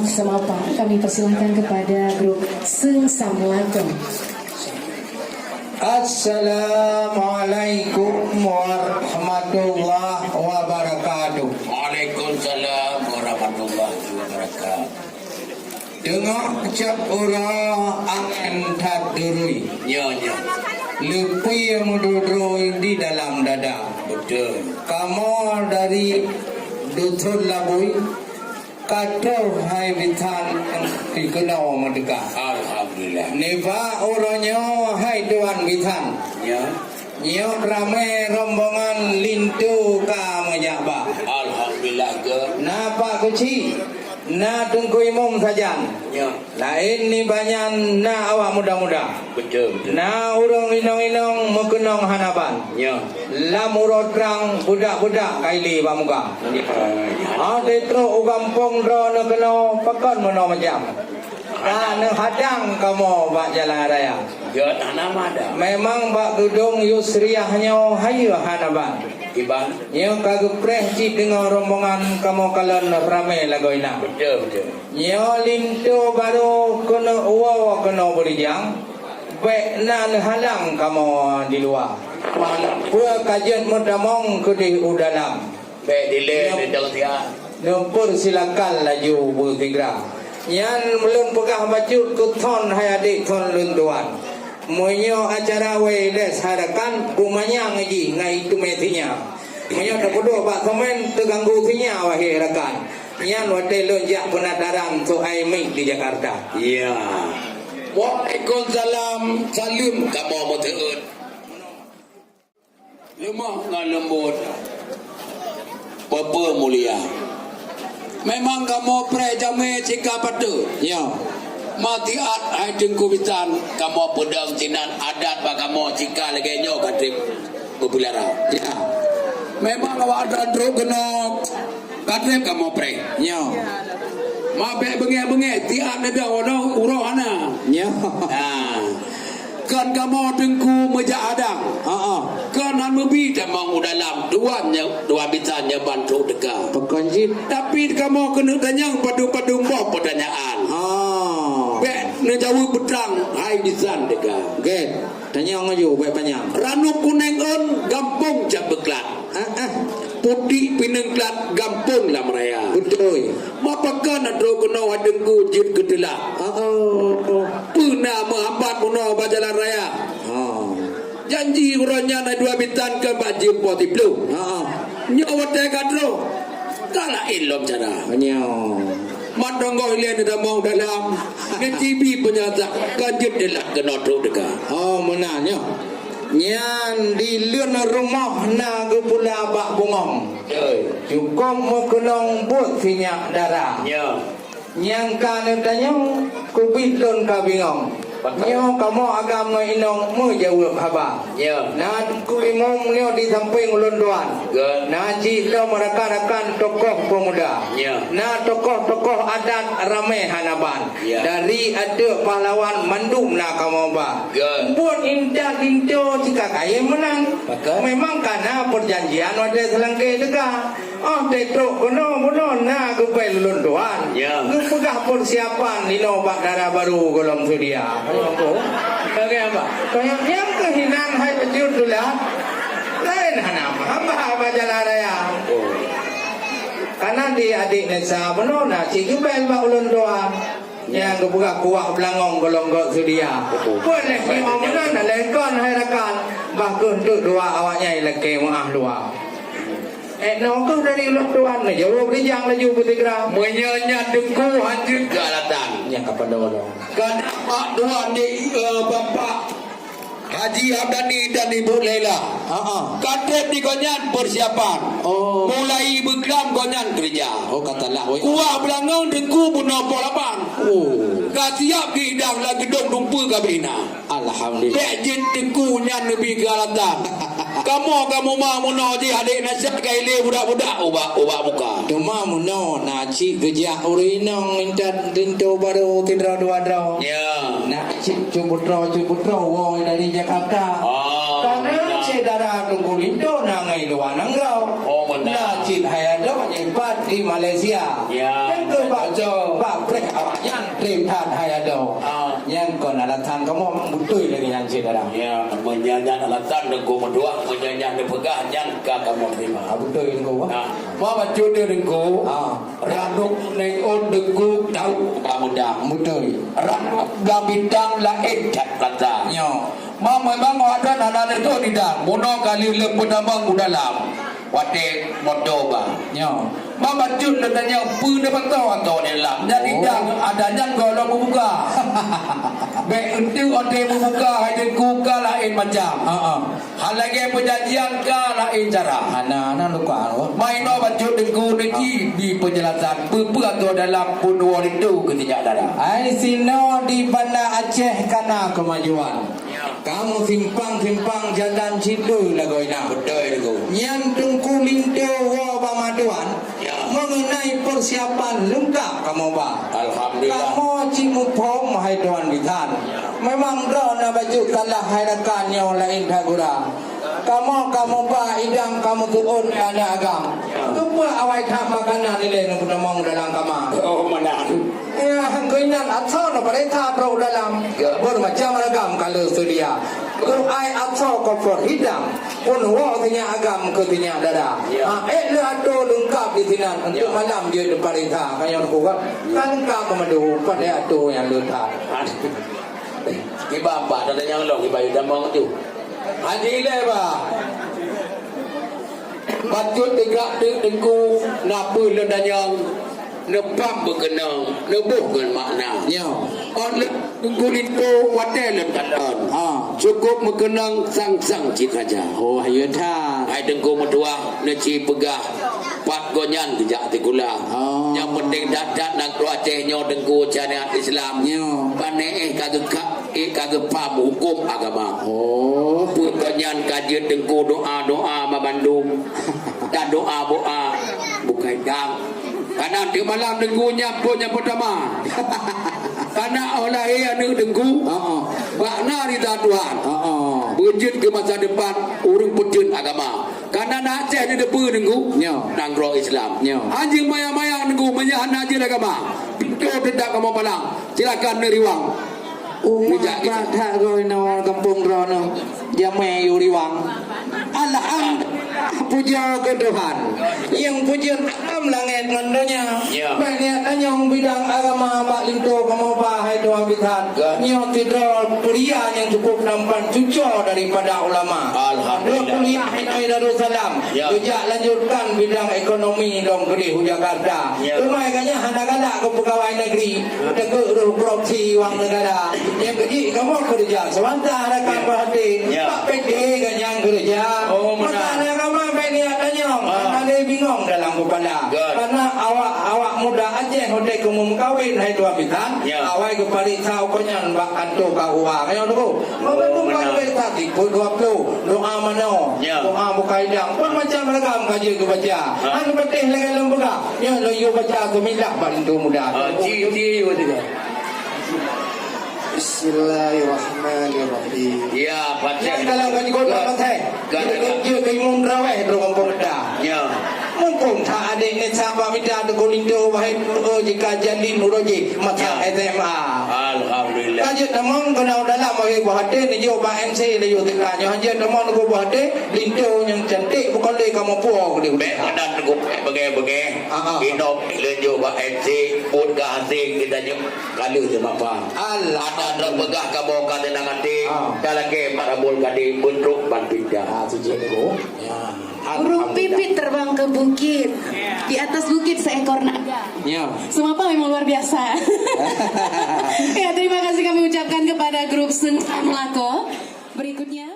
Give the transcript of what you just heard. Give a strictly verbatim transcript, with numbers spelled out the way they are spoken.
Sama apa, kami persilahkan kepada grup Seung Sam Latong. Assalamualaikum warahmatullahi wabarakatuh. Waalaikumsalam warahmatullahi wabarakatuh. Teungoh cok uroe angén that durui. Nyo, nyo. Leupie meududrui di dalam dada. Betul. Kamoe dari Dusun Labui, ka troh hai bisan keunoe meudeuka. Alhamdulillah. Nibak uroe nyoe hai tuan bisan. Ya. Nyoe ramé rombongan linto ka meujak ba. Alhamdulillah, ke. Na Pak Keuchik, na Teungku Imum sajan. Ya. Laén nibak nyan na awak muda-muda. Betul, betul. Na ureuëng inong-inong meukeunong hana ban. Ya. Lam uroe trang beudak-beudak ka ilé bak muka. Ya. Até trok u gampông droeneuh keunoe pakon meunoe macam. Ka neuhadang kamoe bak jalan raya. Gét hana mada. Memang bak geudong Yusriah nyoe hayeue hana ban. Iban. Nyoe ka geupreh cit deungon rombongan kamoe kalon ramé lagoe na. Betul, betul. Nyoe linto barô keuneuk woe keunoe beurijang, bék na neuhalang kamoe di luwa. Peue ka jeuet meutamong keudeh u dalam. Bék dilée. Nyoe neudong siat. Neupeursilakan laju beusigra. Nyan lôn peugah bacut keu thon hai adék thon lôn tuan. Meunyoe acara wai les hai rakan, beumanyang jih ngai teumé sinya. Meunyoe tapeuduek bak komen, teuganggu sinya wahé rakan. Nyan watée lôn jak peunataran soai mic di Jakarta. Ya. Waalaikumsalam, saleuem kamoe meuteuôt. Leumoh ngon leumbot. Peue-peue mulia. Memang kamoe preh jamé cika patôt. Ya. Mati at hai Teungku Bisan, kamoe peudong sinan adat bak kamoe cika lagée nyoe ka treb beupeulara. Ya. Memang awak droe trok keunoe ka treb kamoe preh. Ya. Ma bék beungéh-beungéh, tiat neudong uroe, uroe hana. Ya. Ha. Kon kamoe Teungku meujak hadang. Ha, ha. Kon han meubi tamong u dalam, tuan nyoe, tuan bisan nyoe ban trok teuka. Pakon jih. Tapi kamoe keuneuk tanyong padum-padum boh peutanyaan. Ha. Bék neujaweueb beutrang hai bisan teuka. Gét. Tanyong laju bék panyang. Ranub kunéng ôn, gampông cap beuklat. Ah, ah. Putik pineung klat gampông lam raya. Beutôi. Ma pakon na trok keunoe hai Teungku jeuet keu teulat. Ah, oh, oh. Peue na meuhambat bunoe bak jalan raya? Ha. Janji uroe nyan na dua bitan keu bak jeuet poh siplôh. Ha, ha. Nyoe watée ka trok, ka laén lom cara. Nyoe. Mat donggoh ilée neutamong dalam, neucibi peunyatak, ka jeuet teulat keunoe trok teuka. Oh, meunan nyoe. Nyan di leuen rumoh na geupula bak bungöng. Beutôi. Cukôp meukeunong buet sinyak dara. Ya. Nyang ka neutanyong, keubiet lôn ka bingong. Beutôi. Nyoe kamoe agam ngon inong meujaweueb haba. Ya. Na Teungku Imum nyoe di sampéng ulôn tuan. Beutôi. Na cit lom rakan-rakan tokoh peumuda. Ya. Na tokoh-tokoh adat ramé hana ban. Ya. Dari ateueh pahlawan mandum na kamoe ba. Beutôi. Buet intat linto cika kayém meunan. Beutôi. Memang ka na peujanjian watée seulangké teuka. Oh, teutrok keunoe bunoe na geupée lôn tuan. Ya. Geupeugah peusiapan inoe bak dara barô gohlom seudia. Apa? Lagée apa? Kaya nyang keuh hinan hai peujeuet tulah. Laén hana meuhamba haba jalan raya. Oh. Kana di adik Nesa bunoe na cit geubel bak ulôn tuan. Nyang geupeugah kuah beulangong golong gok seudia. Betul. Pun lé si Imam meunan lengkon hai rakan. Bah kheueh teuk dua awaknyan ilakée meuah dua. Eh, nyoe kheueh dari ulôn tuan ni, jaweueb rijang laju beusigra. Meunyoe nyan Teungku hanjeuet keu alatan. Nyang ka padum-padum. Keuneuk bak tuan di, eh, Bapak Haji Hamdani dan Ibu Laila. Ha, ha. Ka treb di gobnyan persiapan. Oh. Mulai beuklam gobnyan keureuja. Oh, ka talah, weh. Kuah beulangong Teungku bunoe poh lapan. Oh. Ka siab geuhidang lam geudong dumpeue ka bina. Alhamdulillah. Bék jeuet Teungku nyan neubi keu alatan. Kamoe ka meuma meunoe jih adék nasyak ka ilée budak-budak ubak, ubak muka. Teuma meunoe na cit geujak ureueng inong intat linto barô sidroe dua droe. Ya. Na cit cut putroe, cut putroe woe dari Jakarta. Oh, benar. Karena syedara Teungku Linto na ngon luwa nanggroe. Oh, benar. Na cit hai adoe nyan pat di Malaysia. Ya. Dan keu bak, betul, bak preh That hai adoe. Ah. Nyan kon alasan kamoe beutôi lagèe nyan cit, Dara. Ya, meunyoe nyan alasan Teungku meutuah, meunyoe nyan neupeugah, nyan ka kamoe terima. Ah, beutôi, Teungku. Nah, ma bacut Teungku. Ah. Ranub neng ôn Teungku tau ka muda. Beutôi. Ranub gabitang laén that rasa. Nyo. Ma memang awak hana neutôh di dalam. Bunoe kali leupeudamong u dalam. Watèe moto ba. Nyo. Ma bacut lôn tanyong peue neupasoe atô di dalam. Jadi Oh. dah ada nyan goh lôn meubuka. Bèk eunteuk watèe meubuka hai Teungku ka laén macam. Ha ah. Hal lagèe peujanjian ka laén cara. Hana, hana luka. Mainoe bacut Teungku neuji bi peunjelasan. Peue-peue atô dalam peunoh linto keu sinyak dara. Ai sinoe di Banda Aceh kana keumajuan. Kamoe simpang-simpang jalan situ lagoina. Beutôi, Teungku. Nyan Teungku linto woe bak matuan. Ya. Mengenai persiapan lengkap kamoe ba. Alhamdulillah. Kamoe cit muphom hai tuan bisan. Memang droe na bacut kalah hai rakan nyoe laén that gura. Kamoe kamoe ba idang kamoe tuon aneuk agam. Keupeue awai that makanan ilèe neupeutamong dalam kama. Oh, meunan. Ya, keuinan asoe neupeurintah trok dalam. Ya. Bermacam ragam kala seudia. Keuai asoe koper hidang. Pun woe sinyak agam keu sinyak dara. Ya. Ha, ék lé atô leungkap di sinan untuk Ya. malam jeuet neupeurintah. Ka nyoe kuat. Kan ka keumeudôh padahai atô nyang leutat. Kiban bak tanda nyang long kiban tamong tu. Haji ilèe ba. Bacut teuka teuk Teungku, na peue lôn tanyong, neupaham beukeunong, neuboh ngon makna. Nyo. Ôn lôn Teungku linto watèe lôn kalon. Ha. Cukup meukeunong sang-sang cit raja. Oh, ayo that. Hai Teungku meutuah, neuci peugah pat gobnyan geujak sikula. Oh. Nyang penting that-that nanggroe Aceh nyoe Teungku syariat Islam. Nyo. Pane éh ka geukak Ék ka geupaham hukôm agama. Oh. Peue nyan ka jeuet Teungku doa-doa banmandum. Dan doa-doa bukai dang. Kana teuk malam Teungku nyan phôn nyang peutama. Kana óh lahé aneuk Teungku. Heeh. Bak na rida Tuhan. Heeh. Beujeuet keu masa depan ureueng peuteun agama. Kana na Aceh neuteupeue Teungku. Nyo. Nanggroe Islam. Nyo. Anjeung mayang-mayang Teungku meunyo hana jeuet agama. Pintoe teutap kamoe palang. Silakan neuriwang. Umat Bijak kita. That goe nyoe gampông droeneuh jamé yue riwang. Alhamdulillah, puja keu Tuhan. Nyang pujeuen alam langét ngon donya. Ya. Bèk neujak tanyong bidang agama bak linto kamoe ba hai tuan bisan. Ya. Nyoe sidroe peuria nyang cukup nampan cuco daripada ulama. Alhamdulillah. Dua kuliah inai Darussalam. Ya. Geujak lanjutkan bidang ekonomi dong keudeh u Jakarta. Ya. Teuma gobnyan hana galak keu peugawai negeri. Teuka roh korupsi wang negara. Nyang keuji kamoe keureuja seumanta rakan Ya. beuhati. Ya. Bak P T K nyang keureuja. Oh, meunan. Masalah agama bèk neujak tanyong. Ah. Hana lé bingong dalam keupala. Good. Karena awak, awak muda Aceh watèe keu meumeukawen hai tuan bisan. Ya. Awai geupareksa ukeue nyan bak kantô K U A. Nyoe Teungku. Meunurot Oh, meunan. K U A tadi peuet dua ploh. Doa manoe. Ya. Doa bukai dang. Pun macam ragam ka jeuet geubaca. Ha. Hana patéh lagèe lôn peugah. Nyoe lôn yue baca keumilah bak linto muda. Ah, ji, ji, ji, ji. Bismillahirrahmanirrahim. Ya, Fatihah. Nyan dalam kaji kotak Fatihah. Ka, ka, ka. Jeuet keu imum tarawih droe gampông Meuda. Ya. Mumpung that adék ngon sahabat mita teuka linto wahai, eh, jika jalin uroe jih masa Ya. S M A. Alhamdulillah. Ka jeuet tamong keunoe dalam wahai buah até neujok bak M C laju teuka nyoe hana jeuet tamong keu buah até. Linto nyang cantik bukon lé kamoe puwoe keudeh. Bèk padan teungku bèk beugèh-beugèh. Ah, ah. Inoe lôn jok bak M C, buet keu hasé geutanyoe ka lheueh teumapa. Alah. Adak droe peugah kamoe ka teunang até, Ah. ka lakèe mat Abul Kadim beuntrok ban pinda. Ah, sujud dulu. Ya. Burung Alhamdulillah. Pipit terbang ke bukit. Di atas bukit seekor naga. Ya. Seumapa memang luar biasa. Ya, terima kasih kami ucapkan kepada grup Seungkang Lako. Berikutnya.